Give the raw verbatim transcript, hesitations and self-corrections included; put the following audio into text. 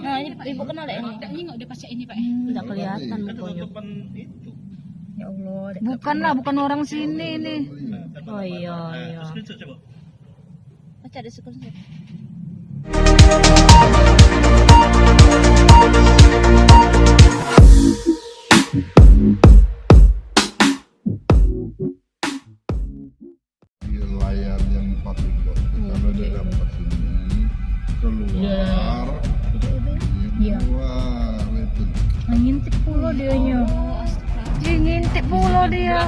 Nah, ini ibu kenal dek ini? Dak nyingok dia pacak ini, Pak. Hmm, dak kelihatan mukanya. Ya Allah, bukanlah, bukan orang sini ini. Oh iya, iya. Baca ada screenshot. Layar yang empat itu. Kalau dia dapat sini, keluar, iya, keluar itu. Ngintip pulo dianya. Dia ngintip pulo dia.